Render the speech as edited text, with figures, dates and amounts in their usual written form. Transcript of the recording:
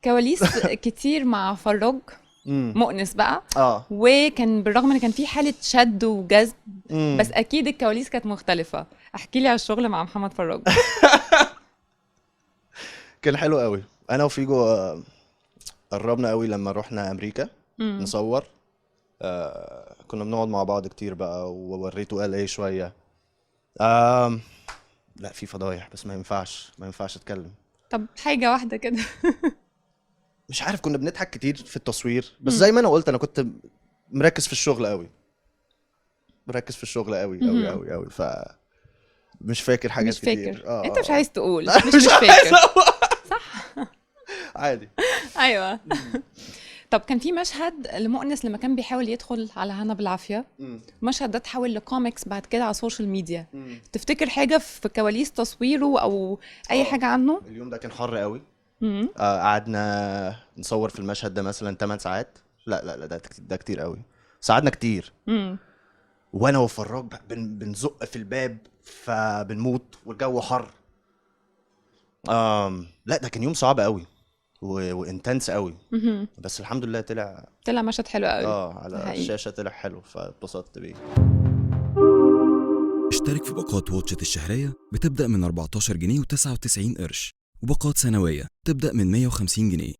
كواليس كتير مع فراج مؤنس بقى. وكان بالرغم ان كان في حاله شد وجذب، بس اكيد الكواليس كانت مختلفه. احكي لي على الشغل مع محمد فراج. كان حلو قوي. انا وفيجو قربنا قوي لما رحنا امريكا نصور. كنا بنقعد مع بعض كتير بقى، ووريته قال ايه شويه. لا في فضايح، بس ما ينفعش اتكلم. طب حاجة واحدة كده. مش عارف، كنا بنضحك كتير في التصوير، بس زي ما انا قلت، انا كنت مركز في الشغل قوي، مركز في الشغل قوي قوي قوي قوي، ف مش فاكر حاجات مش كتير. فاكر. انت مش عايز تقول. لا، مش مش عايز فاكر. أقول. صح. عادي. ايوه. طب كان في مشهد لمؤنس لما كان بيحاول يدخل على هنا بالعافيه، المشهد ده اتحول لكوميكس بعد كده على ال social media. تفتكر حاجة في كواليس تصويره او اي حاجة عنه؟ اليوم ده كان حر قوي. قعدنا نصور في المشهد ده مثلا 8 ساعات. لا لا لا، ده كتير قوي، ساعدنا كتير. وانا وفراج بنزق في الباب فبنموت والجو حر. لا ده كان يوم صعب قوي و intense قوي، بس الحمد لله طلع طلع مشهد حلو قوي. على حقيقي. الشاشة طلع حلو، فاتبسطت بيه. اشترك في باقات Watch It الشهرية بتبدأ من 14 جنيه و99 قرش، وباقات سنوية تبدأ من 150 جنيه.